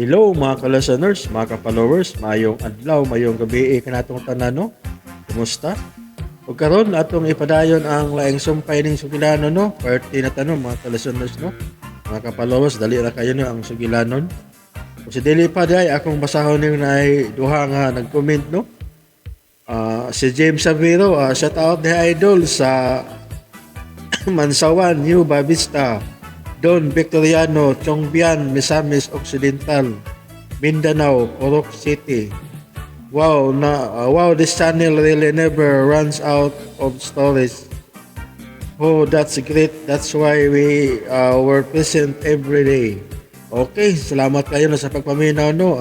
Hello mga ka-listeners, mga ka-followers, maayong adlaw, maayong gabi kanatong tanan, no? Kumusta? Ug karon atong ipadayon ang laing sumpay ning sugilanon, no? Party na tanong mga ka-listeners, no? Mga ka-followers, dali ra kayo no ang sugilanon. Kung si dili pa diay akong basahon ning naay duha nga nag-comment, no? Si James Saviro, shout out ni idol sa Mansawan, New Babista, Don Victoriano, Chongbian, Misamis Occidental, Mindanao, Orok City. Wow, na wow, this channel really never runs out of stories. Oh, that's great. That's why we were present every day. Okay, salamat kayo na sa pagpaminaw, no.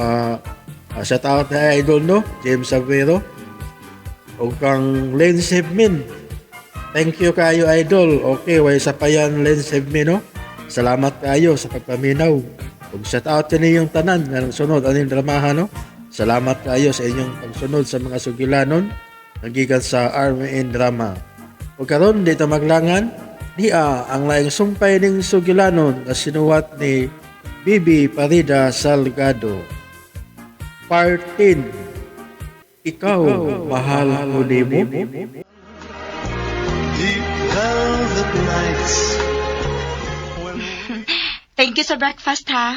Shout out na idol, no, James Savero. O kang Lens Hebmin. Thank you kayo, idol. Okay, way sa payan Lens Hebmin, no. Salamat kayo sa pagpaminaw. Ug shout out din inyong tanan nga sunod aning dramahan, no. Salamat kayo sa inyong pagsunod sa mga sugilanon nagikan sa RMN Drama. Ug karon di ta maglangan niya ang laing sumpay ning sugilanon nga sinuwat ni Bibi Parida Salgado. Part 10. Ikaw, mahal ko nimo. Deep velvet nights. Thank you sa breakfast, ha.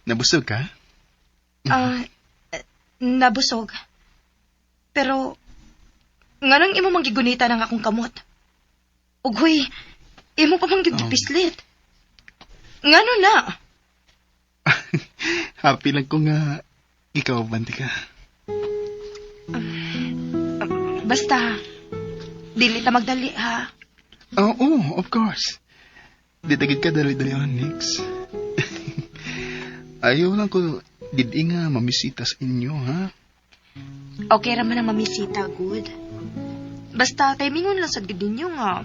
Nabusog ka? Nabusog. Pero, nganong imo mang gigunita ng akong kamot? Ug huy, imo pa mang gipislit. Ngano na? Happy lang ko nga ikaw banti ka. Basta, dili ta magdali, ha. Oh, of course. Di tagid ka dali-dali, Nix. Ayaw lang ko didi nga mamisita sa inyo, ha? Okay ra man ang mamisita, good. Basta, timingon lang sa gid ninyo nga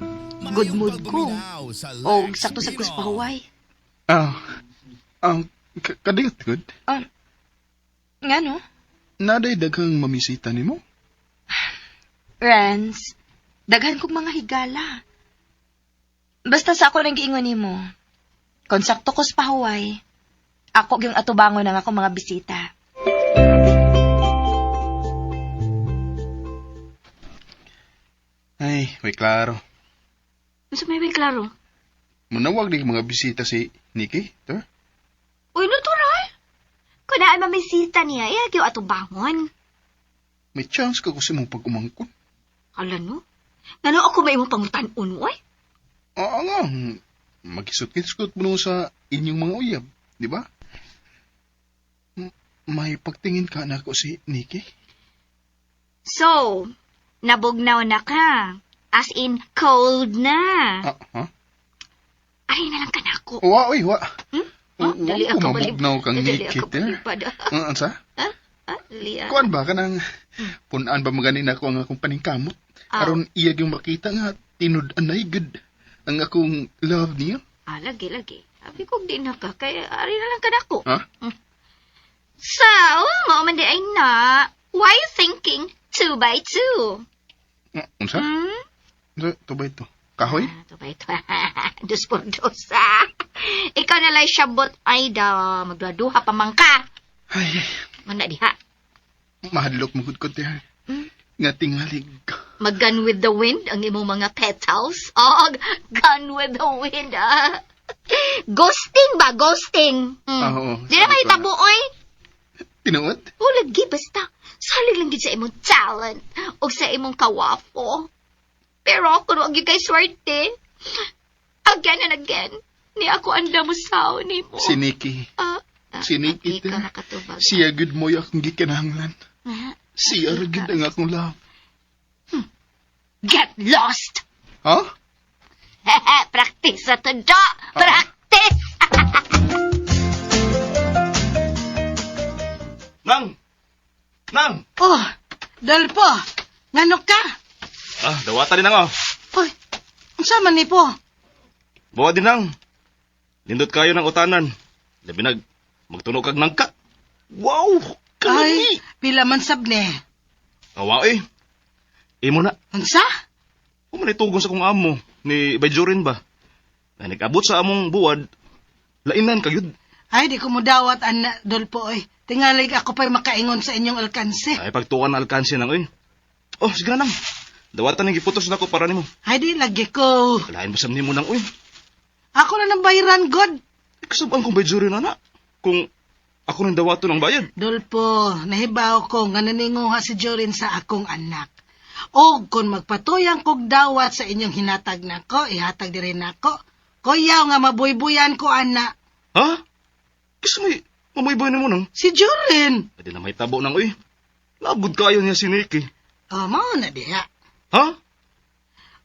good mood ko. O sakto sa kus pahuway. Ah, kadiyot, good. Ngano? Naday daghang mamisita nimo? Renz, daghan kong mga higala. Basta sa ako nang giingon nimo. Kung sakto ko sa pahuway, ako gyung atubangon ang akong mga bisita. Ay, may klaro. Unsa may klaro? Munawag ni mga bisita si Nikki, to? Uy, natural. Kung naay mamisita niya, iya gyud atubangon. May chance ka kasi mong pag-umangkon. Hala no. Ngano ako may imong pangutan-on, oy? Oo nga, makisut-kisut mo sa inyong mga uyab, di ba? May pagtingin ka na ako si Nikki? So, nabugnaw na ka. As in, cold na. Ah, ha? Ay, na lang ka na ako. Wa, oy, wa. Hmm? Wa Dali ko ako mabugnaw kang Dali Nikki, ako ter. balipad. Ah, ansa? Ah, dali ah. Kuan ba ka nang punan ba maganin ako ang akong paningkamot? Ah. Aron iya yung makita nga tinud-anay gud ang akong love niya. Ah, lagi, lagi. Sabi ko, di na ka. Kaya, ari na lang ka na ako. Ha? So, mao man di ay na. Why you thinking 2 by 2? Ah, unsa? Hmm? Unsa to ba ito? Kahoy? Ah, 2 by 2. Dos por dos, ah. Ikaw na lang siyabot ay da. Magduha pa man ka. Ay, ay, Mana diha. mahadlok mo gud ko ter. Nga tingalig. Mag-gun with the wind ang imong mga petals. Oh, gun with the wind, ah. Ghosting ba? Ghosting. Ah, oo. Di na Sabi ko na. mahitabo, oy. Tinuod? O, lagi, basta. Salig lang gid sa imong talent o sa imong kawafo. Pero kung wag gyud kay swerte, again and again, ni ako ang musaw nimo. Si Nikki. Ah, ah, Si Nikki, di ka ter. makatubag. Siya gud mo akong gikinahanglan. Ah, Siya ra gud ang akong love. Get lost! Ha? Practice sa todo! Practice! Nang! Nang! Oh, Dolpo, ngano ka? Ah, dawata din ang oh. Uy, unsa man ni po? Bawa din nang. Nindot kayo ng utanan. Labi nag, magtunog kag nangka. Wow! Ay, Kalami! pila man sab ni. Awa eh. Imo na. Unsa? Kung manitugon sa kong amo, ni Bajurin ba? Na nag-abot sa among buwad, lainan kayod. Ay, di ko mo dawat, ana, Dolpo, oy. Tingalig ako pa'y makaingon sa inyong alkanse. Ay, pagtukan na alkansi nang, oy. Oh, sige na nang. Dawatan ang giputos na ko para nimo. Ay, di, lagi ko. Lain ba sa nimo nang, oy? Ako na ng bayaran, God. Kasabang kong bayjuri na na. Kung ako nang dawaton ang bayad. Dolpo, nahibaw ko nga naninguha si Jorin sa akong anak. O kung magpatuyang kog dawat sa inyong hinatag nako, ihatag diri nako. Kuyaw nga mabuybuyan ko ana. Ha? Kasi may mamayboy na mo nang. Si Jorin. Pwede na may tabo nang, oy. Labod kayo niya si Nikki. O, mao na diha. Ha?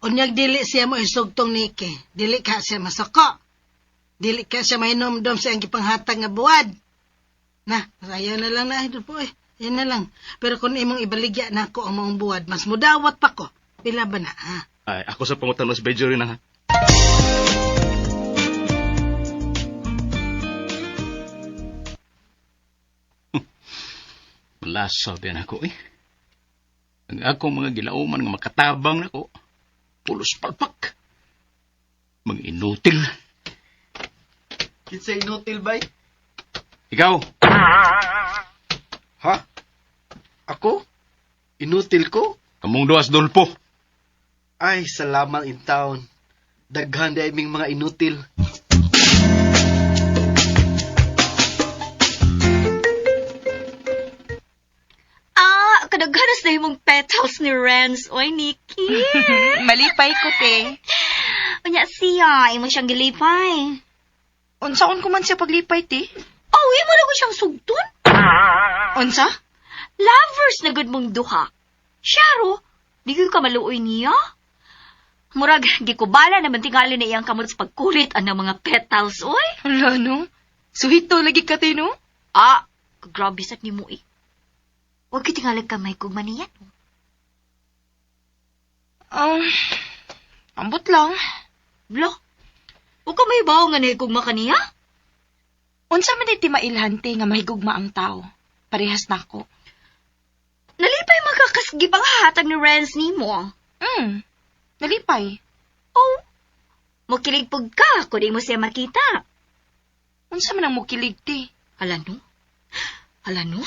Unyag dili siya mo isugtong niki. Dili ka siya masako. Dili ka siya mahinomdom sa iyang gipanghatag nga buwad. Na, ayaw na lang na, ito po eh. Ayaw na lang. Pero kung imong ibaligya na ako ang maong buwad, mas mudawat pa ko. Pila ba na, ha? Ay, ako sa pangutan mas bayjuri na, ha? Malasaw din ako eh. Ang akong mga gilauman nga makatabang nako, pulos palpak. Mga inutil. Kinsa inutil bay? Ikaw, Ha? Ako? Inutil ko? kamong duas Dolpo. Ay, salamat in town. Daghan di aming mga inutil. Ah, kadaghanas na imong petals ni Renz. Oy, Nikki. Malipay ko, te. Unya siya, imo siyang gilipay. Unsaon ko man siya paglipay, te? Oh, imo na ko siyang sugton. Unsa? Lovers na gud mong duha. Syaro, di gyud ka maluoy niya. Murag, gikubala naman tingali na iyang kamot sa pagkulit ang mga petals, oy. Hala, no? Suhito lagi ka, te, no? Ah, grabe sa nimo eh. Huwag ka tingali ka may gugma niya. no? Ambot lang. Blo, huwag ka may bawo nga nahigugma ka niya. Unsa man ti mailhan, te, nga mahigugma ang tao. Parehas nako. Nalipay magkakasgi panghatag ni Renz nimo. Nalipay. Oh, mukilig pug ka kung di mo siya makita. Unsa man ang mukilig, te? Hala no? Hala no?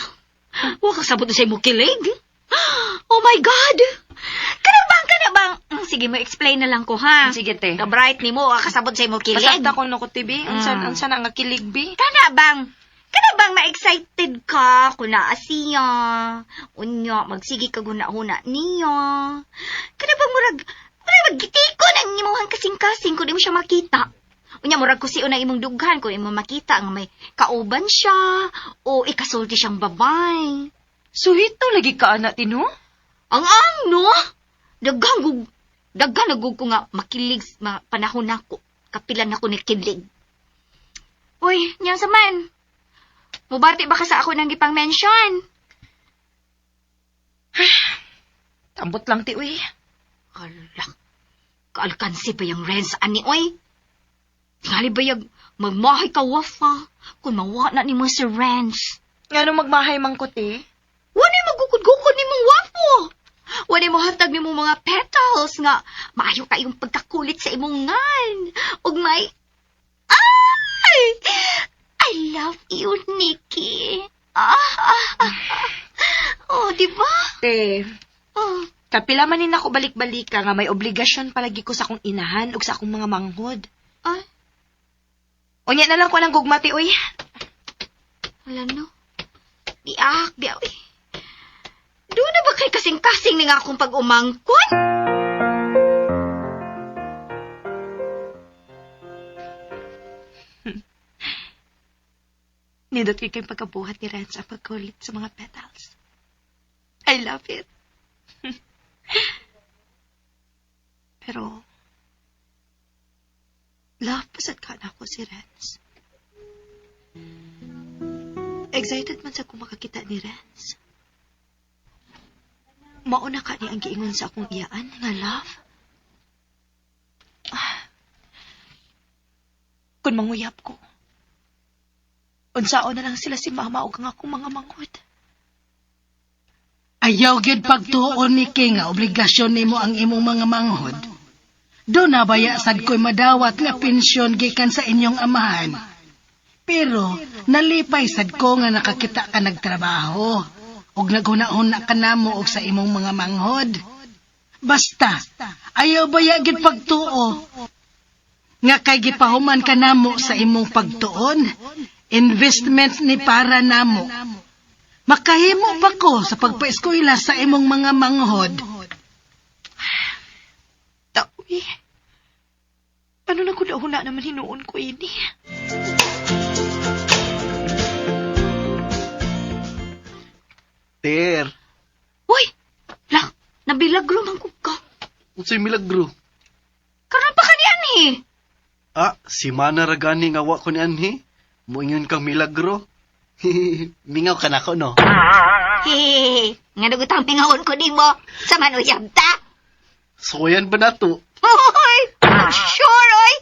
Huwag ka sabot sa mukilig. Oh my God! Kana bang, kana bang? Sige, mo explain na lang ko ha. Sige, te. Ka-bright ni mo, kasabot sa kilig. Pasakta ko no ko, te, bi. Unsa, unsa na nga kilig, bi? Kana bang, kana bang ma-excited ka kung naa siya? Unya, magsige ka guna-huna niya. Kana bang murag, murag maggitikon ang imuhang kasing-kasing kung di mo siya makita. Unya, murag kusion ang imong dughan kung imo makita nga may kauban siya o ikasulti siyang babay. Suhito lagi ka, anak, te, no? Ang ang, no? Daghan gug daghan na gug ko nga makilig ma, panahon nako. Kapilan nako ni kilig. Uy, niyang sa man. Mubati ba ka sa ako nang gipang mention? Ambot lang, te, uy. Ala, kaalkansi ba yung Renz ani, oy? Tingali ba yung magmahay ka wafa kung mawa na ni mo si Renz? Nga nung magmahay man ko, te. Wala magukod-gukod ni mong wafo. Wala mo hatag ni mong mga petals nga maayo kayong pagkakulit sa imong ngan. Ug may ay! I love you, Nikki. Ah, ah, ah, ah. Oh, di ba? Te, Oh, kapila man ni nako balik-balika nga may obligasyon palagi ko sa akong inahan ug sa akong mga manghod. ay, Unya na lang ko ng gugma, te, uy. wala no. Biak, biak. Uy. Doon na ba kay kasing-kasing ni nga akong pag-umangkon? Nindot kay kayong pagkabuhat ni Renz ang pagkulit sa mga petals. I love it. Pero, love pasad ka na ako si Renz. Excited man sa kung makakita ni Renz. Mauna ka ni ang giingon sa akong iyaan nga love. Ah. Kung manguyap ko, unsao na lang sila si mama o ang akong mga manghod. Ayaw gyud pagtuon ni King nga obligasyon nimo ang imong mga manghod. Do na baya sad ko'y madawat nga pensyon gikan sa inyong amahan. Pero nalipay sad ko nga nakakita ka nagtrabaho ug naghuna-huna ka namo og sa imong mga manghod. Basta, ayaw baya gid pagtuo nga kay gipahuman ka namo sa imong pagtuon. Investment ni para namo. Makahimo pa ko sa pagpaeskwela sa imong mga manghod. Tawi. Ano na ko huna naman hinuon ko ini? Ter, Uy! Lah, nabilagro man ko ka. unsay milagro? Karon pa ka ni ani. Ah, si Mana ra gani nga wa ko ni anhi. Moingon kang milagro. Mingaw ka nako no. Hehehe. Nga nagutang pingawon ko nimo sa manuyab ta. Suwayan ba nato? Hoy! Sure, oy!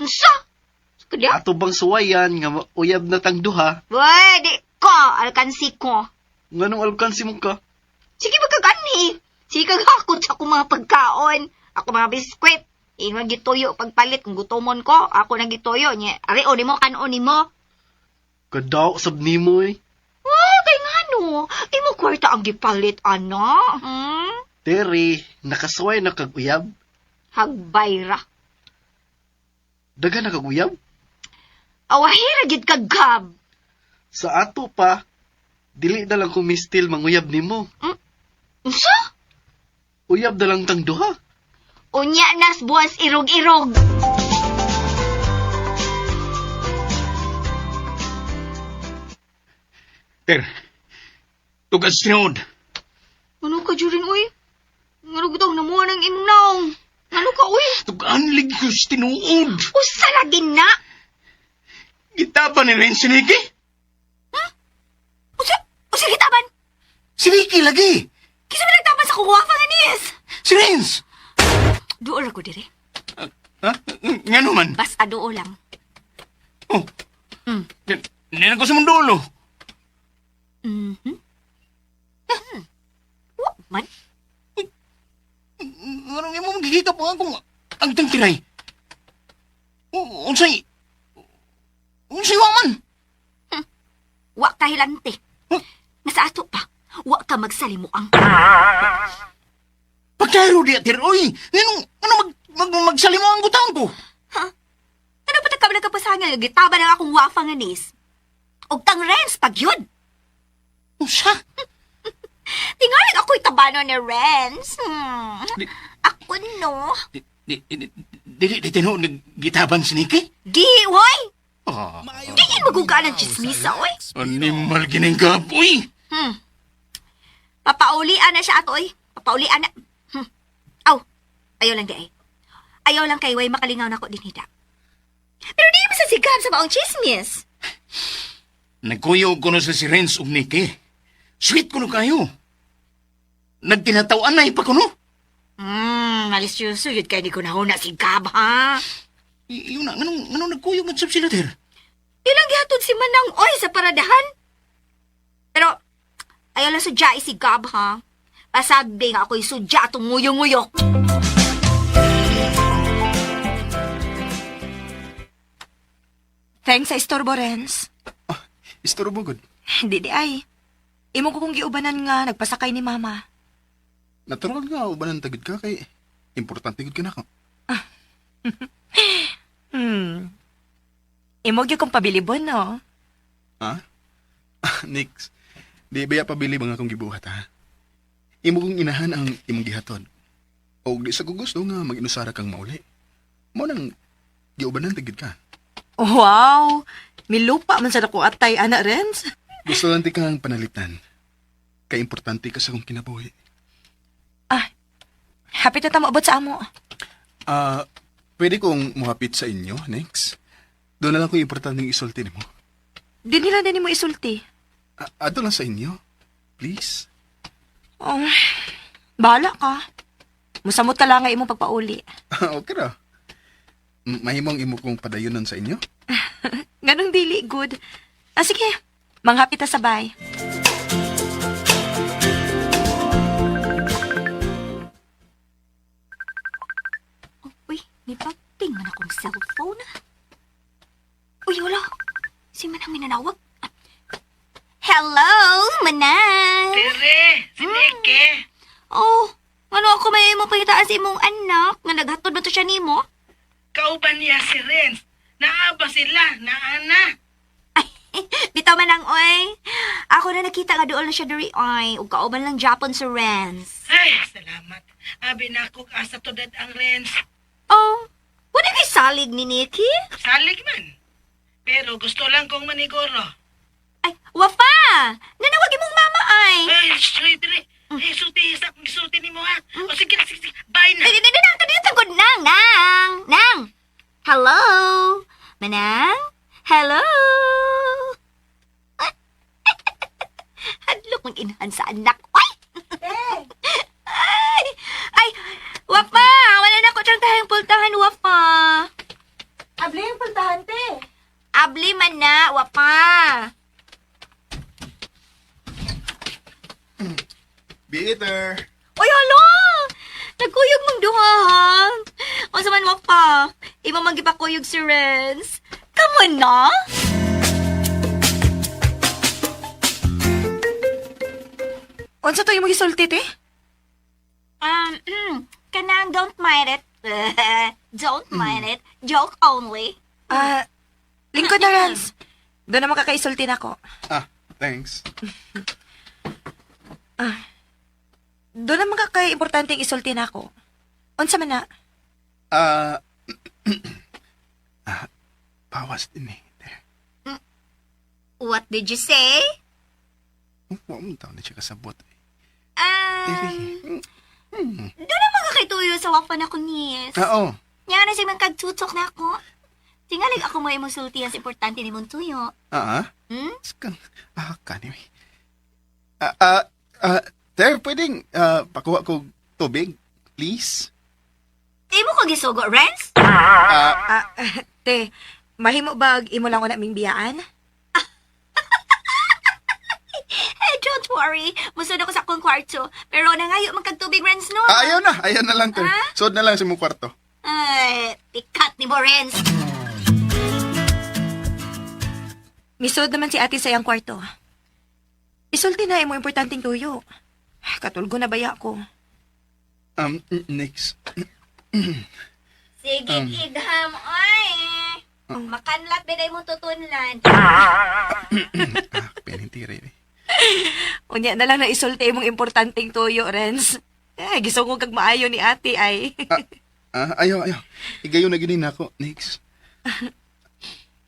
Unsa? Kudya? Ato bang suwayan nga uyab na tang duha? Uy, di ko. Alkansi ko. Nganong alkansi mo ka? Sige ba kag anhi? Sige kag hakot sa akong mga pagkaon. Ako mga biskwit. Ingon gituyo pagpalit kung gutomon ko, ako na gituyo niya. Ari o nimo kanon nimo. Kadaw sab nimo eh. Oh, kay ngano? Imo kwarta ang gipalit ana. Hmm? Terry, nakasuway na kag uyab. Hagbay ra. Daga na kag uyab. Awahira gid kag gab. Sa ato pa, dili na lang kumistil manguyab nimo. Unsa? Uyab na lang tang duha. Unya nas buwas irog-irog. Ter, tugas tinuod. Ano ka jurin uy? Ngano gutaw namuha ng imong naong? Ano ka uy? Tugaan ligos tinuod. Usa lagi na. Gitaban ni Ren si Nikki. Usa usa gitaban. Si Nikki lagi. Kinsa man nagtaban sa kukuha pa ganis? Si Renz. Duol ra ko dire. Ha? Nga naman. Basta duol lang. Oh. Nilang ko sa mundolo. Mhm. Wa man. Anong imo magigita pa akong ang tangkiray? Unsay? Unsay wa man? Wa ka hilante. Huh? Nasa ato pa. Wa ka magsalimuang. Pagkaro di atir, oy! Nganong, ano magsalimo ang gutaon ko? Ano pa ta ka nagkapasangal nga gitaban ang akong wafa nga nis? Og tang Renz pag yun. Unsa? Tingaling ako'y tabano ni Renz. Di- Ako no. Di, di, di, di, di, tinuod naggitaban si Nikki? Di, hoy! Ah, Di yun magugaan ang chismisa, oy. animal gining gapoy! Papaulian na siya ato, oy. Papaulian na. Aw, ayaw lang di ay. Ayaw lang kay way makalingaw na ko din hida. Pero di mo sa sigab sa maong chismis. Nagkuyog ko no sa si Renz ug Nikki. Sweet ko no kayo. Nagtinatawan na ipa ko no. Malisyoso yun kay di ko nahuna si Gab, ha? Yun na, nganong nagkuyog man sab sila der? Ilang gihatod si Manang Oy sa paradahan. Pero, ayaw lang sudya si Gab, ha? Pasagdi nga ako'y sudya atong nguyong-nguyok. Thanks sa istorbo, Renz. Istorbo gud. Hindi di ay. Imo ko kong giubanan nga nagpasakay ni mama. Natural nga ubanan tagid ka kay importante gud ka nako. Imo gyud kong pabilibon, no? Ha? Nix, di ba pabili mga akong gibuhat ha? Imo kong inahan ang imong gihatod. Og di sa ko gusto nga mag-inusara kang mauli. Mo nang giubanan tagid ka. Wow! Milupa man sa dako atay, ana Renz. Gusto lang ti kang panalitan. Kay importante ka sa akong kinabuhi. Ah, happy na ta moabot sa amo. Ah, pwede kong muhapit sa inyo, Nix? Doon na lang ko importanteng isulti nimo. Di nila din mo isulti. Ato lang sa inyo. Please. Oh, bahala ka. Musamot ka lang nga imong pagpauli. Okay ra. Mahimong imo kong padayonon sa inyo. Ganong dili, good. Ah, sige. Manghapit ta sabay. Uy, may pagting man akong cellphone. Uy, wala. Si Manang. Tere, si Nikki. Oh, ano ako may imo pangitaan sa imong anak nga naghatod ba to siya nimo? Kauban niya si Renz. Naa ba sila? Naa na. Bitaw man lang, oy. Ako na nakita nga dool na siya diri, oy. Ug kauban lang Japon sa Renz. Ay, salamat. Abi na ako asa tudad ang Renz. Oh, wala kay salig ni Nikki? Salig man. Pero gusto lang kong maniguro. Ay, wafa! Nanawag imong mama ay. Ay, sorry, Tere. Ay, sulti, sa akong gisulti nimo ha. O sige, sige, sige. Bye na. Ay, ay, ay, nang, kadiyot ang good nang, nang, nang. Hello? Manang? Hello? Hadlok mong inahan sa anak. Ay! Ay! Ay! Wafa! Wala na ko tiyang tayong pultahan, Wafa. Abli ang pultahan, te. Abli man na, Wafa. Bitter! Uy, hala! Nagkuyog mong duha, ha? O sa man, Wafa. Imo man gipakuyog si Renz. Come on na! Unsa to imong gisulti, te? Kanang don't mind it. Don't mind it. Joke only. Ah, lingkod na, Renz. Doon na makakaisulti na ako. Ah, thanks. Doon na makaka-importante ang isulti na ako. Unsa man na? Ah, ah, bawas din eh. There. What did you say? Wa mo taon na siya kasabot. Eh. Doon na makakaituyo sa wafa na ko nis. Ah, oo. Nga na siya magkagtutok na ako. Tingalig ako mo imong sulti ang importante ni mong tuyo. Ah, ah. Hmm? Skang, ah, kani. Ah, ah, ah, there, pwedeng, pakuha ko tubig, please? Di mo ko gisugo, Renz? Ah, Ah, te, mahimo bag imo lang una ming biyaan? Eh, don't worry. Musod ako sa akong kwarto. Pero nangayo man kag tubig, Renz, no? ah, ayaw na lang, ter. Sod na lang sa mong kwarto. Ay, pikat ni mo, Renz. Misod naman si ate sa iyang kwarto. Isulti na imo importanteng tuyo. Katulgo na baya ko. Next. Sige, igham, oy. Makanlat ba mo tutunlan? Ah, penintire eh. Unya na lang na isulti imong importanteng tuyo, Renz. Eh, gisungog kag maayo ni ate ay. Ah, ayaw, ayaw. Igayon na gini na ako, next.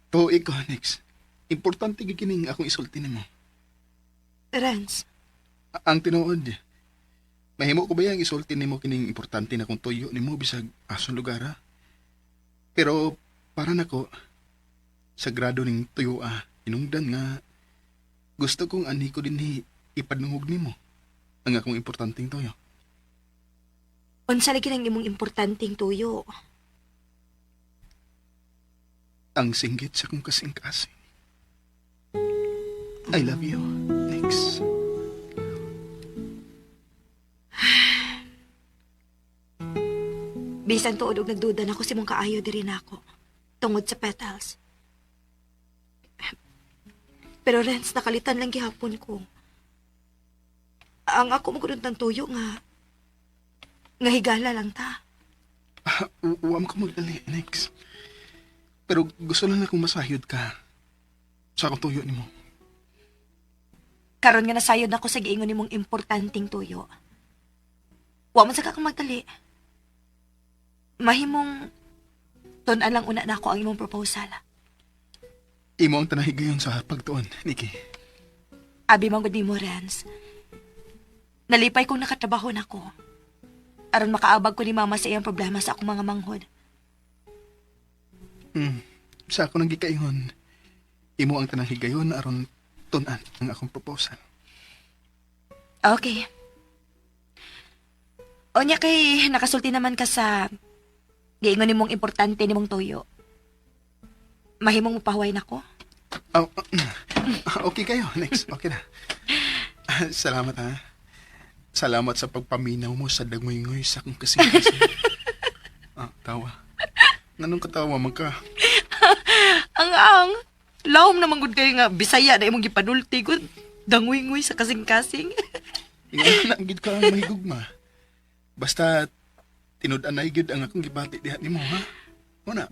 Tuig ko, next. Importante gyud kining akong isulti nimo. Renz, Ang tinuod. Mahimo ko ba yang isulti nimo kining importante na kung tuyo nimo bisag asong lugar ha? Pero para nako sagrado ning tuyo ah, inungdan nga gusto kong anhi ko dinhi ipadungog nimo ang akong importanteng tuyo. unsa lagi nang imong importanteng tuyo? Ang singgit sa akong kasing-kasing. I love you, Nix. Bisan tuod og nagduda na ko si mong kaayo diri nako tungod sa petals. Pero Renz, nakalitan lang gihapon ko. Ang ako mo ng tuyo nga nga higala lang ta. Ah, wa mo ka magdali, Nix. Pero gusto lang akong masayod ka sa akong tuyo nimo. Karon nga nasayod nako sa giingon nimong importanteng tuyo. Wa man sa ka akong magdali. Mahimong tun-an lang una nako ang imong proposal. Imo ang tanahigayon sa pagtuon, Nikki. Abi man gud nimo, Renz. Nalipay kong nakatrabaho na ko. Aron makaabag ko ni mama sa iyang problema sa akong mga manghod. Sa ako nang gikaingon, imo ang tanang higayon aron tun-an ang akong proposal. Okay. Onya kay nakasulti naman ka sa giingon nimong importante nimong tuyo. Mahimong mopahuway nako. Oh, okay kayo. Next. Okay na. Salamat ha. Salamat sa pagpaminaw mo sa dagoy-ngoy sa akong kasing-kasing. Ah, tawa. Nanong katawa man ka? Ang ang. Lawom naman gud kayo nga Bisaya na imong gipanulti gud. Danguy-nguy sa kasing-kasing. Ingon na gid ka ang mahigugma. Basta tinud-anay gid ang akong gibati diha nimo ha. Muna.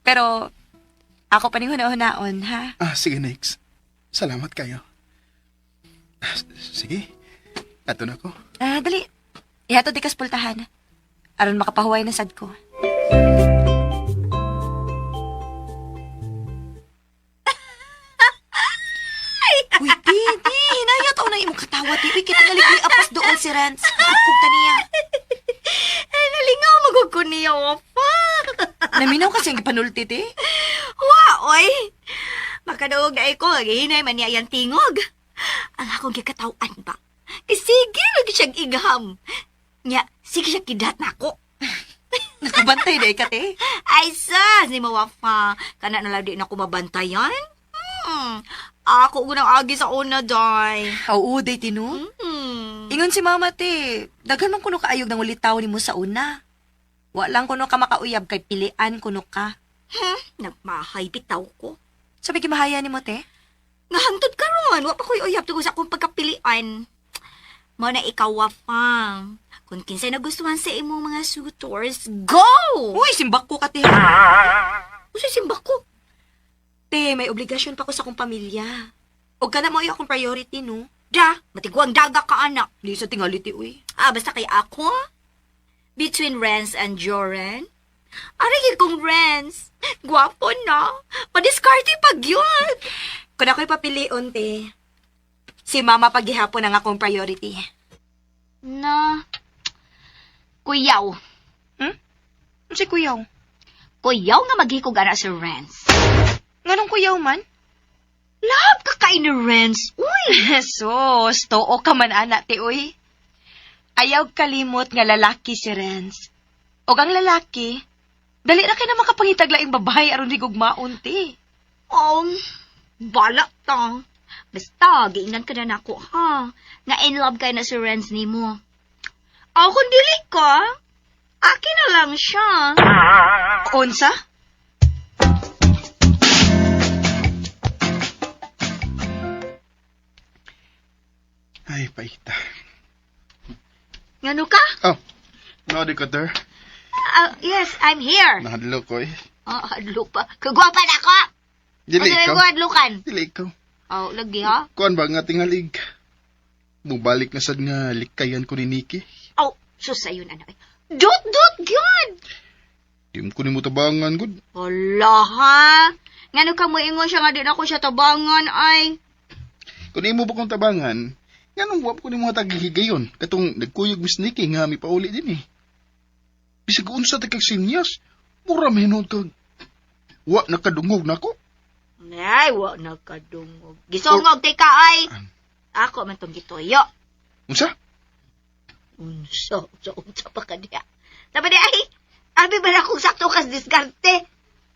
Pero, ako pa ning huna-hunaon, ha? Ah, sige next. Salamat kayo. Ah, sige. Ato na ko. Ah, dali. Ihatod di kas pultahan. Aron makapahuway na sad ko. Uy, ti, ti, hinaya to na imong katawa, ti. Uy, kita naligli apas doon si Renz. Kug taniya. Ay, nalingaw magug ko niya, Wafa. Naminaw kasi ang gipanulti, ti. Wa, oy. Makadaog na ko, gihinay man niya iyang tingog. Ang akong gikatawan ba? Kay sige lagi siyang igham. Nya, sige siya kidat na ako. Nakabantay na ka, ti. Ay, sas, ni Mawafa. Kana na lang di na ko mabantayan. Ako unang agi sa una, day. Oo, day, ti, no? Ingon si mama, ti. Daghan man kuno kaayog ng ulitaw ni mo sa una. Wa lang kuno ka makauyab kay pilian kuno ka. Nagmahay bitaw ko. Sabi gimahaya ni mo, te? Nga hangtod karon, wa pa ko'y uyab tungod sa akong pagkapilian. Mao na ikaw, Wafa. Kung kinsay nagustuhan sa imong mga suitors, go! Uy, simbak ko ka, te. Usa simbak ko. Te, may obligasyon pa ko sa akong pamilya. Og ka na mo akong priority, no? Da, matiguang daga ka, anak. Di sa tingali, ti, uy. Ah, basta kay ako. Between Renz and Joren. Aray kong Renz. Gwapo na. Padiskarte pag yun. Kung ako'y papilion, te, si mama paghihapon ang akong priority. Na. Kuyaw. Si kuyaw. Kuyaw nga maghikog ana si Renz. Nganong kuyaw man? Love ka kay ni Renz. Uy! Sus, tuo ka man, ana, te, uy. Ayaw kalimot nga lalaki si Renz. Og ang lalaki, dali ra kay na makapangitag laing babae aron di gugmaon, te. Balak ta. Basta, giingnan ka na nako, ha? Nga in love kay na si Renz nimo. Aw, kung dili ka, akin na lang siya. Unsa? Ay, paita. Ngano ka? Oh. No, di ko ter. Ah, yes, I'm here. Nahadlok ko eh. Oh, hadlok pa. Kagwapa na ako! Dili Ano ikaw. yung hadlokan? Dili ikaw. Oh, lagi ha? Kuan ba nga tingalig? Mubalik na sad nga likayan ko ni Nikki. Oh, sus, ayun ano. Dut, dut, gyud! Di mo ko nimo tabangan gud. Hala, ha? Ngano ka mo ingon siya nga di na ako siya tabangan, ay. Kung imo ba kong tabangan, nganong wa ko nimo hatag higayon katong nagkuyog Miss Nikki nga mipauli din eh. Bisag unsa ta kag sinyas, mura man kag wa nakadungog nako. Ay, wa nagkadungog. Gisungog, tika, ay. Ako man tong gituyo. Unsa? Unsa, unsa, unsa pa ka diya. Sabi di, ay, abi ba na akong sakto kas diskarte?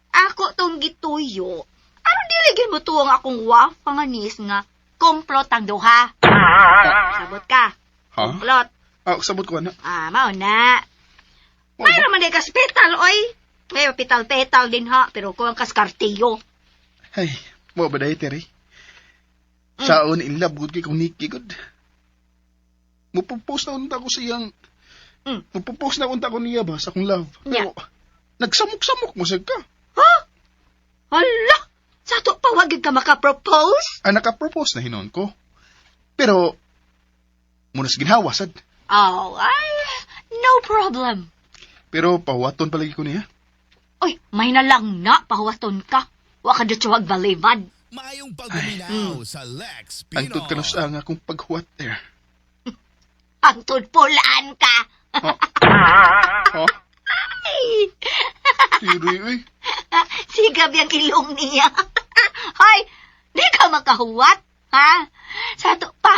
Ako tong gituyo. Aron dili mo tuwang akong wafa nga nis nga komplot ang duha. Sabot ka. Ha? Komplot. Ah, sabot ko ana. Ah, mao na. May raman di kas petal, oy. May petal-petal din ha, pero ko ang kaskartiyo. Ay, mo ba dahil Terry? Saon in love gud kay kong Nikki gud. Mupropose na unta ko sa iyang Mupropose na unta ko niya ba sa akong love. Pero nagsamok-samok mo sad ka. Ha? Hala! Sa ato pa wag gyud ka maka-propose? Ah, naka-propose na hinon ko. Pero muna sa ginhawa sad. Oh, ay, no problem. Pero pahuwaton palagi ko niya. Oy, may na lang na, pahuwaton ka. Wa ka dito wag balibad. Maayong pagduminaw sa Lex Pinoy. Angtod ka na sa ang akong paghuwat there. Ang tudpulaan ka. Ha? Ha? Ay, Tiri, uy. sigab yung ilong niya. Hoy, di ka makahuwat, ha? Sa ato pa,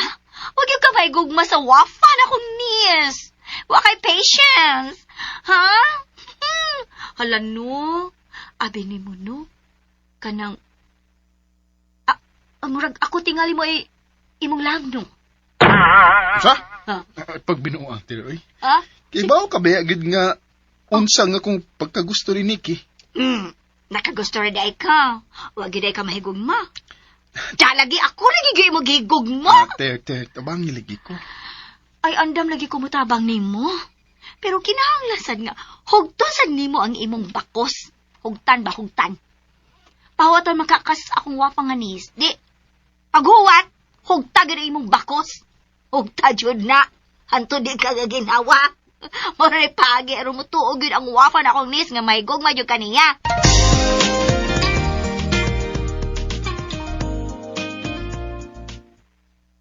wag yung ka may gugma sa wafa na kong nis. Wa kay patience. Ha? Hala no, abi ni mo no. Kanang, ah, ang murag ako tingali mo ay imong love no. Sa? Ha? Ah, Pagbinuang, tiri, uy. Ha? Kay bao ka ba gid nga unsa nga kung pagkagusto ni Nikki? Nakagusto rin ay ka. Wag yun ay ka mahigugma. Diya lagi ako lagi gyud mo gigog mo. Ah, te, te, tabang lagi ko. Ay andam lagi ko mutabang nimo. Pero kinahanglan sad nga hugton sad nimo ang imong bakos. Hugtan ba hugtan. Pahuwaton makakas akong wapa nga nis. Di. Paghuwat, hugta gid ang imong bakos. Hugta jud na. Hanto di ka ginawa. More paagi aron mutuo gyud ang wafa na akong nis nga mahigog man jud kaniya.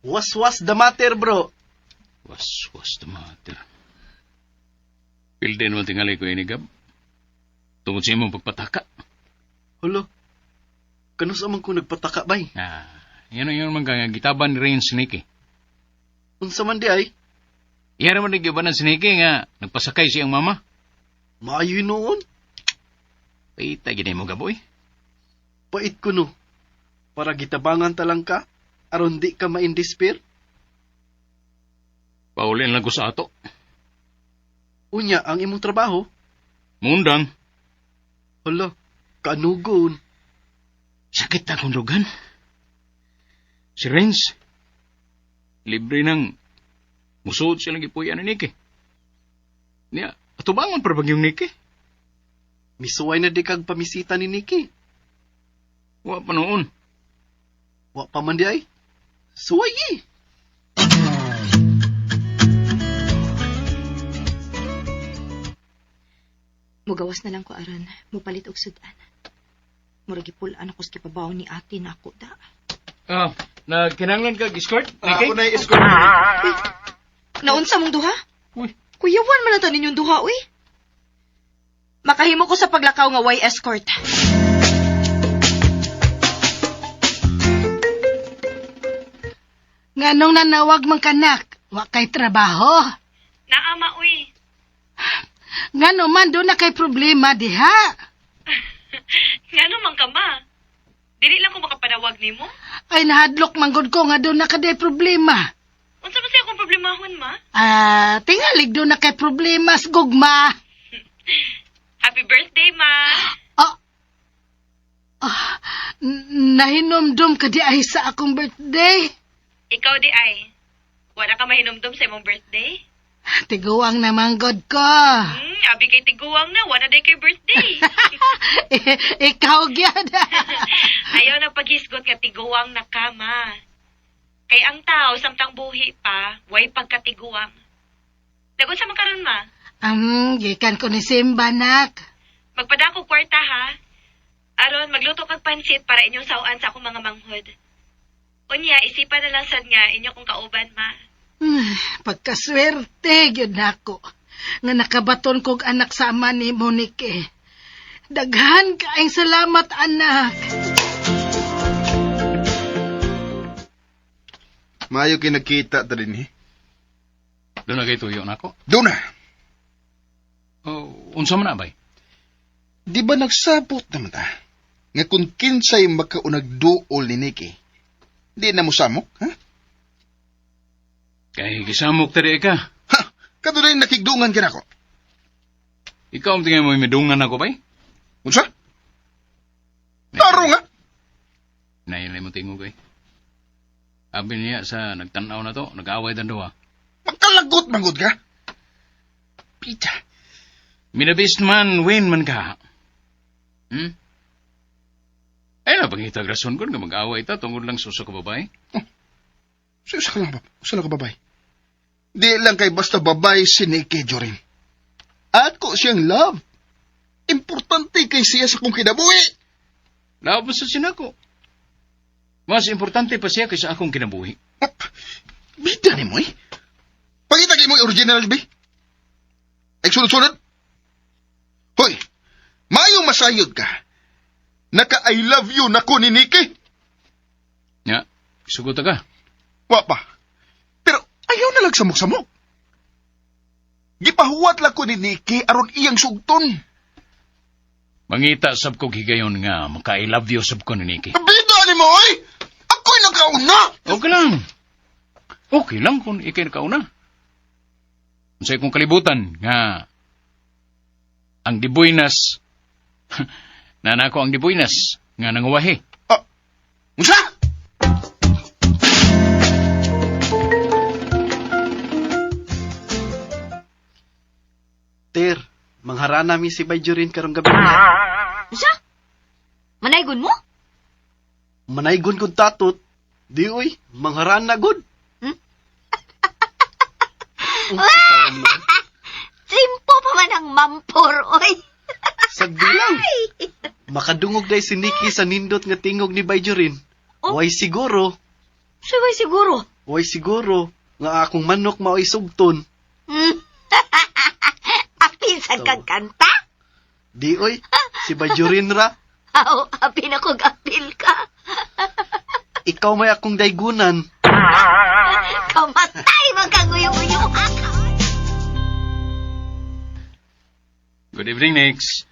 Was-was the matter, bro. Was-was the matter. Pilde naman tingali ko ini, Gab. Tungod sa imong pagpataka. Hulo. Kanus man ko nagpataka bay. Ah, yan ang yun man ka nga gitaban ni Rain Snake. Unsa man di ay? Iya naman nagyubanan si Nicky nga nagpasakay siyang mama. Maayo noon. Pita gini mo, Gaboy. Pait ko no. Para gitabangan talang ka aron di ka maindespair. Paulin lang ko sa ato. Unya ang imong trabaho. Mundang. Hala, kanugon. Sakit na akong dugan. Si Renz, libre nang musuot silang gipuyan ni Nicky. Niya, atubangon para bagyong Nicky. Misuway na di kag pamisita ni Nikki. Wa pa noon. Wa pa man di ay. Suway eh. Mugawas na lang ko aron, mupalit og sudan. Murag gipul-an ako sa kipabaw ni ate na ako da. Ah, nagkinanglan ka escort, Ako na escort. Naunsa mong duha? Uy. Kuyawan man na to ninyong duha, uy. Makahimo ko sa paglakaw nga way escort. Nganong nanawag man kanak, wa kay trabaho. Naama, uy. Ngano man do na kay problema diha. Ngano man ka ma? Dili lang ko makapanawag nimo. Ay nahadlok man gud ko nga do na kaday problema. Unsa ba sa akong problemahon, ma? Ah, tingalig do na kay problema sa gugma. Happy birthday, ma. Ah, ah, nahinomdom ka di ay sa akong birthday. Ikaw di ay. Wala ka mahinumdum sa imong birthday? Tiguang naman god ko. Abi kay tiguang na, wala day kay birthday. Ikaw gyud. Ayaw na paghisgot nga tiguang na ka, ma. Kay ang tao, samtang buhi pa, way pagkatiguang. Lagot sa makaron, ma. Gikan ko ni Simba nak. Magpadako kwarta, ha? Aron, magluto kag pansit para inyong sawaan sa akong mga manghod. Unya, isipan na lang sad nga inyo kong kauban, ma. Pagkaswerte gyud nako nga nakabaton kog anak sa ama ni Monique. Daghan kaayong salamat anak. Maayo kay nagkita ta din eh. Doon na kay tuyo na ako. Doon na. Oh, unsa man na bay? Di ba nagsabot naman ta? Nga kung kinsay makaunag duol ni Nikki, di na mo samok, ha? Kay gisamok ta di ka. Ha! Kadto na nakigdungan ka nako. Ikaw ang tingin mo midungan ako bay? Unsa? Taro nga! Nailay mo tingog eh. Abi niya sa nagtanaw na to, nag-away dan duha. Magkalagot manggod ka! Pita, Minabis man, win man ka. Ay na, pangitag rason ko nga mag-away ta tungod lang sa usa ka babae. usa ka lang ba? Usa lang ka babay. Di lang kay basta babay si Nikki Jorin. At ko siyang love. Importante kay siya sa kong kinabuhi. Laban sa sinako. Mas importante pa siya kaysa akong kinabuhi. Ah, bida ni mo eh. Pangita kay mo yung original, bi. Ay, sunod-sunod. Hoy, maayong masayod ka. Naka I love you na ko ni Nikki. Nga, sugot ka. Wa pa. Pero ayaw na lang samok-samok. Gipahuwat lang ko ni Nikki aron iyang sugton. Mangita sab ko higayon nga maka-I love you sab ko ni Nikki. Bida ni mo, oy! Ako'y nagkauna! Okay lang. Okay lang kung ikay nakauna. Unsay kong kalibutan nga ang dibuinas nanako ang dibuinas nga nanguwahi. Unsa? Mangharana mi si Bayjurin karong gabi. Unsa? Manaygon mo? Manaygon kog tatot. Di oy, mangharana gud. Hmm? Trimpo pa man ang mampor, oy. Sagdi lang. Makadungog day si Nikki sa nindot nga tingog ni Bayjurin. Oh. Way siguro, Siya siguro. way siguro nga akong manok maoy sugton. Apin sa So. kagkanta? Di oy, si Bayjurin ra. Aw, apin ako gapil ka. Ikaw may akong daygunan. Kamatay man kang uyo-uyo. Good evening, Nix.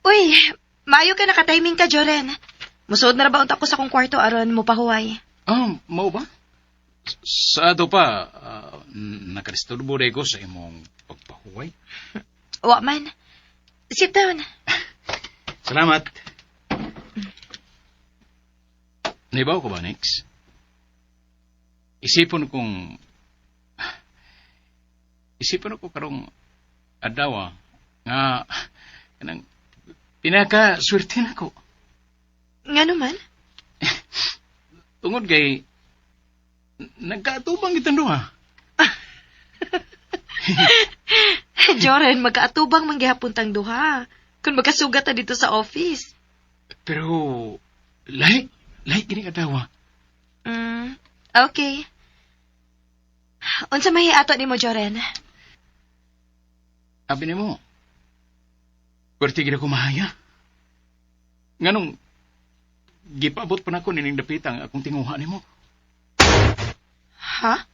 Uy, maayo ka nakatiming ka, Joren. Musuod na ra ba unta ko sa akong kwarto aron mo pahuway? Ah, mao ba? Sa ato pa, nakadisturbo day ko sa imong pagpahuway. Wa man. Sit down. Salamat. Naibaw ko ba, Nix? Isipon kong... Isipon ko karong adlaw nga kanang pinaka swerte nako. Nga naman. Tungod kay nagkaatubang kitang duha. Joren, magkaatubang man gihapon tang duha. Kung magkasugat ta dito sa office. Pero lahi lahi kini kadawa. Okay. Unsa may ato nimo, Joren? Abi nimo. Swerte gid ako mahaya. Nganong gipaabot pa nako nining dapita ang akong tinguha nimo. Ha?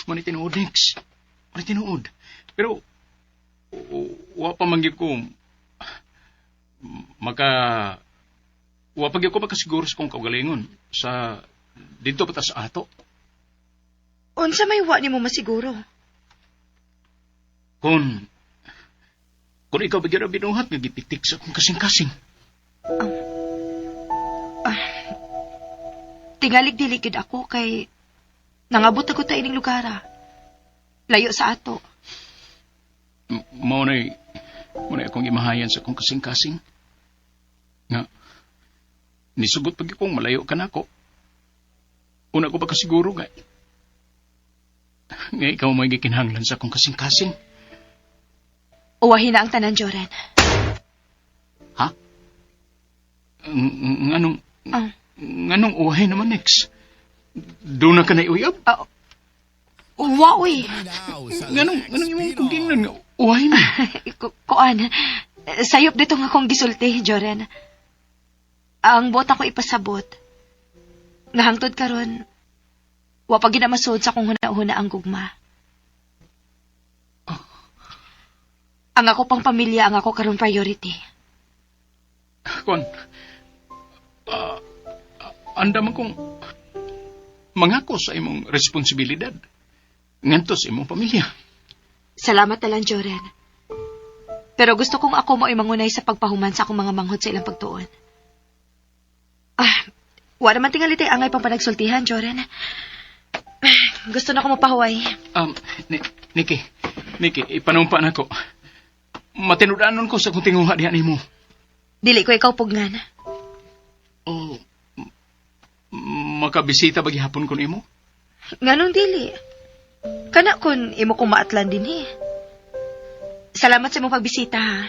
Mo ni tinuod, Nix. Mo ni tinuod. Pero wa pa man gyud ko maka wa pa gyud ko makasiguro sa kong kaugalingon sa didto pa ta sa ato. Unsa may wa nimo masiguro? Kung ikaw ba gyud ang binuhat nga gipitik sa akong kasing-kasing. Tingalig dili gyud ako kay nangabot ako ta ining lugar. Ah. Layo sa ato. Mao na'y akong imahayan sa akong kasing-kasing. Nga nisugot pag kong malayo ka nako. Una ko pa kasiguro nga ikaw may gikinahanglan sa akong kasing-kasing. Uwahin na ang tanan, Joren. Ha? Nganong Ah. nganong uwahin naman, Nex? Doon na ka na iuyab? Uwa, uy. Nganong imong kugingnan nga uwahin na? Kuan, sayop dito nga akong gisulti, Joren. Ang buot ako ipasabot. Nga hangtod karon, wa pa gid na masuod sa akong huna-huna ang gugma. Ang ako pang pamilya ang ako karon priority. Kuan, andaman kong mangako sa imong responsibilidad nganto sa imong pamilya. Salamat na lang, Joren. Pero gusto kong ako mo ay mangunay sa pagpahuman sa akong mga manghod sa ilang pagtuon. Ah, wa naman tingali tay angay pang panagsultihan, Joren. Gusto na ko mapahuway. Nikki, Nikki, ipanumpa na ko. Matinudanon ko sa kong tinguha diha nimo. Dili ko ikaw pugnan. Oh, makabisita ba gihapon ko nimo? Nganong dili? Kana kun imo kong maatlan din eh. Salamat sa imong pagbisita ha.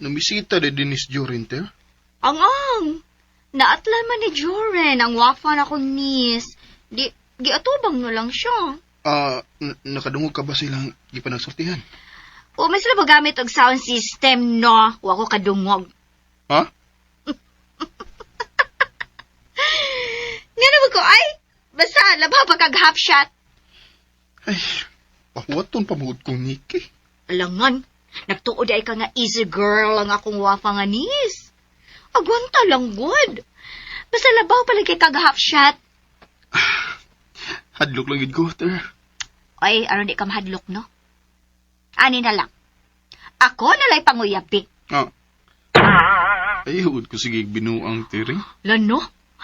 Namisita de Dennis Jorin, te. Ang-ang! Naatlan man ni Joren ang wafa na kong niece. Di, giatubang no lang siya. Nakadungog ka ba silang gipanagsultihan? O may sila ba gamit og sound system, no? Wa ko kadungog. Ha? Nga naman ko, ay! Basta, laba pa kag half shot. Ay, pahuwaton pamuod kong Nikki. Alangan, nagtuod ay ka nga easy girl ang akong wafa nga niece. Agwanta lang, good. Basta labaw pala kay kag half shot. Hadlok lang gid ko, ter. Ay, aron di ka mahadlok, no? Ani na lang. Ako na lay panguyabi. Ah. Ay, huod ko sige binuang, Terry. Lano?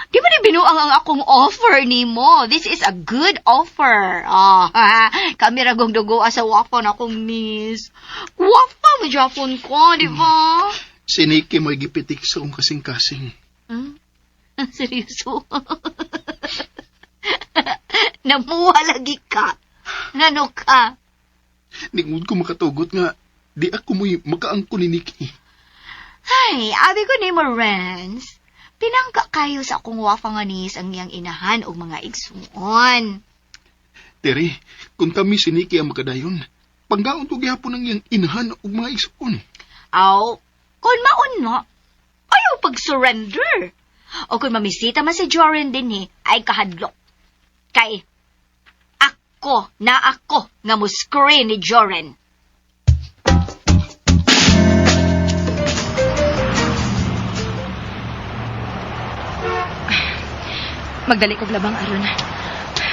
Di ba ni binuang ang akong offer nimo? This is a good offer. Ah, kami ra gong dugo sa wafa na akong miss. Wafa mo Japon ko, di ba? Si Nikki mo'y gipitik sa akong kasing-kasing. Hmm? Seryoso? Namuha lagi ka. Nano ka? Ningod ko makatugot nga, di ako mo'y makaangko ni Nikki. Ay, abi ko ni mo, Renz. Pinangka kayo sa akong wafa nga nis ang iyang inahan og mga igsuon. Tere, kung kami si Nikki ang makadayon, panggaon to gihapon ang iyang inahan ug mga igsuon. Aw, kung maon na, ayaw pag-surrender. O kung mamisita man si Joren din eh, ay kahadlok. Kay, ako na ako nga mo screen ni Joren. Magdali kog labang aron.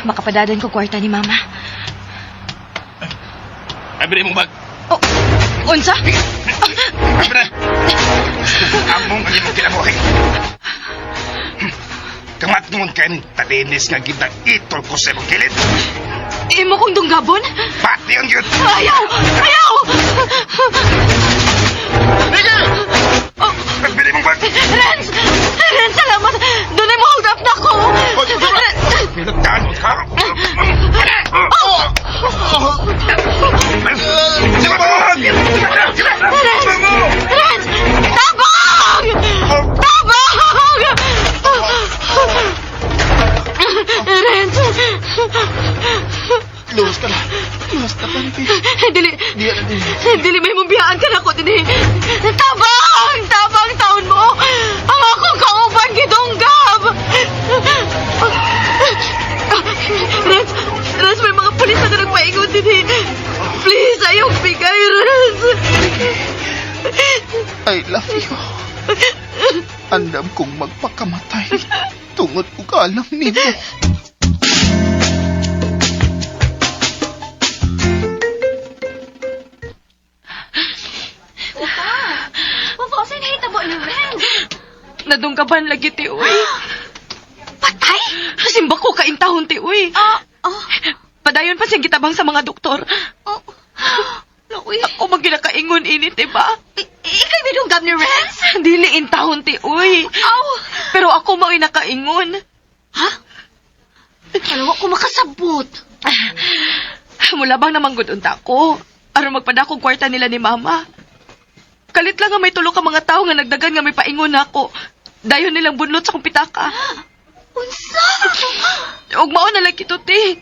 Makapadadan ko kwarta ni mama. Abi mong bag. Oh, unsa? Abi na. Among ang imong kinabuhi. Kamat ngon kay ning talinis nga gitang itol ko sa imong kilid. Imo kong dunggabon? Pati ang yun. Ayaw! Ayaw! Nigga! Oh, Abi mong bag. Renz! Renz, salamat! Doon ay mo hold up na ko! Pinagtaan mo ka. Renz! Tabang! Tabang! Renz! Luwas ka na. Luwas ka na, Nikki. Dili, Di na din. dili may mong biyaan ka na ko din eh. Tabang! Tabang taon mo! Ang akong kauban gidunggab! Renz, Renz, may mga pulis na nagpaingon din eh. Please, ayaw bigay, Renz. I love you. Andam kong magpakamatay. Tungod ko alam nimo. Wafa, saan nahitabo ni Renz? Nadunggaban lagi ti uy. Patay? Simba ko kaintahon ti uy. Ah, oh, Padayon pa siyang gitabang sa mga doktor. oh. Laoy. Ako man ginakaingon ini, diba? Ika'y binunggab ni Renz? Dili intahon ti uy. Aw! Pero ako mao'y nakaingon. Ha? Alawa ko makasabot. Mula bang naman gud unta ko. Aron magpadakog kwarta nila ni mama. Kalit lang nga may tulo ka mga tao nga nagdagan nga may paingon nako. Dayon nilang bunlot sa kong pitaka. Unsa? Ug mao na lang kito ti.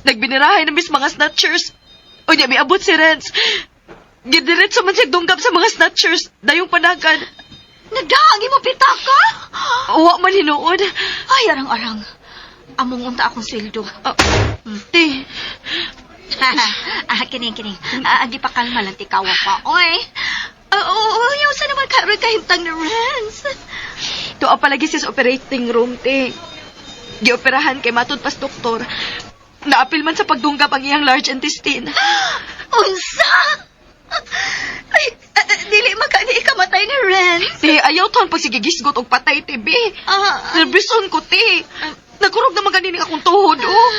Nagbinirahay na mis mga snatchers. Unya miabot si Renz. Gidiretso man siya dunggap sa mga snatchers. Dayong panagan. Nagdaagi mo pitaka? Wa man hinuon. Ay, arang-arang. Among unta akong sweldo. Ah, ti, Ah, kining, kining. Ah, agi pa kalma lang ti kawa pa. Oy. Ah, oo, oh, yaw sa naman karoon kahimtang ni Renz. Tuwa palagi siya sa operating room, te. Gioperahan kay matud pas doktor. Naapil man sa pagdunggap ang iyang large intestine. Unsa? Ay, ah, ah, dili makani ikamatay ni Renz. Te, ayaw ton pag sige gisgot og patay, te, be. Ah, Nervison ko, te. Nagkurog naman ganin akong tuhod, oh.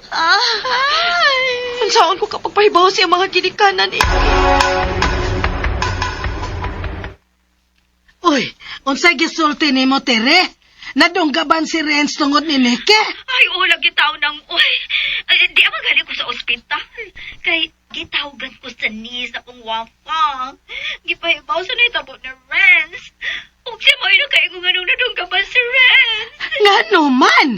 ah, ay. Unsaon ko kapag pahibaw siya mga ginikanan, eh. Uy, unsay gisulti nimo Tere? Nadunggaban si Renz tungod ni Nikki? Ay, oh, lagi tao nang, uy. Ay, di ako galing ko sa ospital. Kay, gitawgan ko sa niece akong wafa. Gipahibaw sa naitabo ni Renz. Ug siya mo nakaingon nga nung nadunggaban si Renz. Ngano man?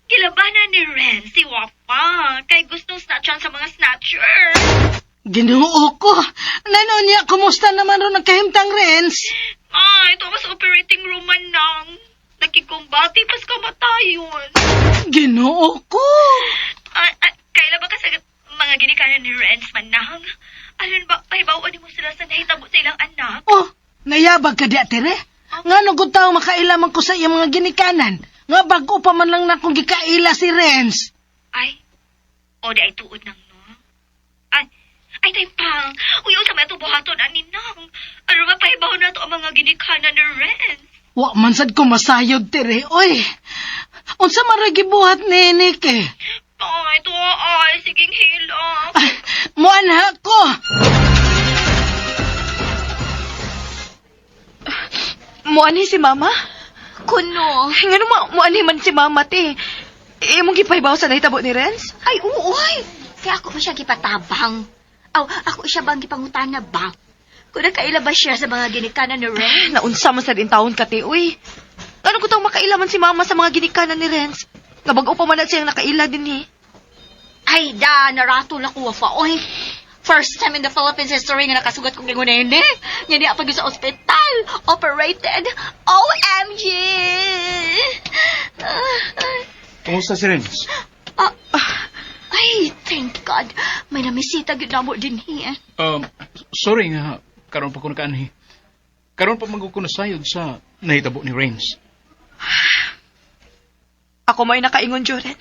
Gilabanan ni Renz si Wafa. Kay gustong snatchan sa mga snatcher. Ginoo ko. Nano niya, kumusta naman ron ang kahimtang Renz? Ay, ito ako sa operating room man nang. Nakikumbati, pas kamatayon. Ginoo ko. Ay, ay, kaila ba ka sa mga ginikanan ni Renz man nang? Alin ba, pahibawan mo sila sa nahitabo sa ilang anak? Oh, nayabag ka di, Tere? Ngano gud tao makaila man ko sa iyang mga ginikanan? Nga bago pa man lang na akong gikaila si Renz. Ay, o di ay tuod nang no? Ay, ay taypang, uy, sa may buhaton ani nang. Ano ba pahibaw na to ang mga ginikanan ni Renz? Wa man sad ko masayod tire. Oy. Unsa man ra gibuhat ni Nick eh? Ay, tuwa ay. Siging hilak. Ay, muanha ko. Muani si mama? Kuno. Ngano ma muani man si mama te? Imong gipahibaw sa nahitabo ni Renz? Ay, oo, ay. Kaya ako pa siya gipatabang. Aw, ako siya bang gipangutana ba? Kung nakaila ba siya sa mga ginikanan ni Ren? Naunsa man sad intawon ka te, uy. Ngano ko tong makaila man si mama sa mga ginikanan ni Renz? Nga bag-o pa man na siyang nakaila din eh. Ay, da, naratol ako, wafa. Oy, first time in the Philippines history nga nakasugat kong ingon ini. Yan niya pag sa ospital. Operated. OMG! Kumusta si Renz? Ah, ay, thank God. May namisita gyud namo din here. Sorry nga, karon pa ko nakaanhi. Karon pa man ko nasayod sa nahitabo ni Renz. Ako may nakaingon, Joren.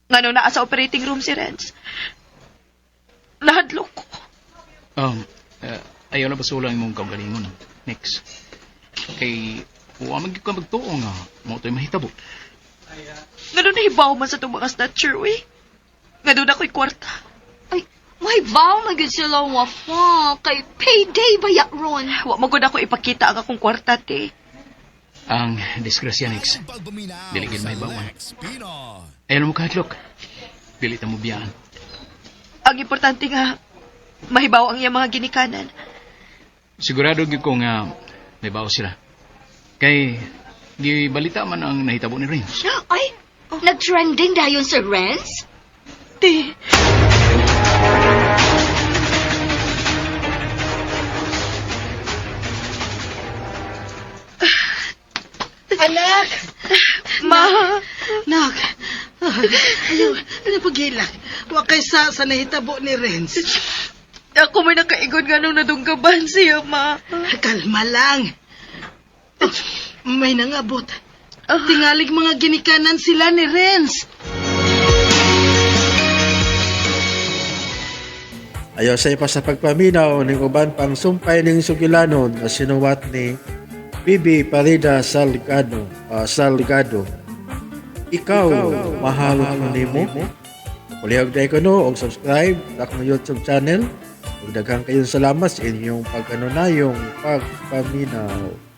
Ngano naa sa operating room si Renz. Nahadlok ko. Um, ayaw na basula ang imong kaugalingon, Nix. Kay, wa man gyud ka magtuo nga mao to'y mahitabo. Ngano nahibaw man sa itong mga snatcher, uy. Ngano na ko'y kwarta. Ay, may vow man gyud sila wafa. Kay payday ba ya ron? Wa magod ako ipakita ang akong kwarta, te. Ang disgrasya, Nix. Pagpaminaw Dili gyud sa mahibawan. Lex Pinoy. Ayaw na mo kahadlok. Dili ta mo biyaan. Ang importante nga, mahibaw ang iyang mga ginikanan. Sigurado gyud ko nga may bao sila. Kay gibalita man ang nahitabo ni Renz. Ay, nag-trending dayon si Renz? Te, Anak! ma, Nak! Ayaw, ano paghilak? Wa kay sa nahitabo ni Renz. ako may nakaingon nga nung nadunggaban siya, ma. Kalma lang. Oh, may nangabot. Tingalig mga ginikanan sila ni Renz. Ayaw sa ipa sa pagpaminaw ning uban pang sumpay ning sugilanon na sinuwat ni Bibi Parida Salgado, Salgado. Ikaw, mahal ko nimo. Kulihog na ko no, og subscribe sa akong YouTube channel. Ug daghang kayong salamat sa inyong pag-ano na yung pagpaminaw.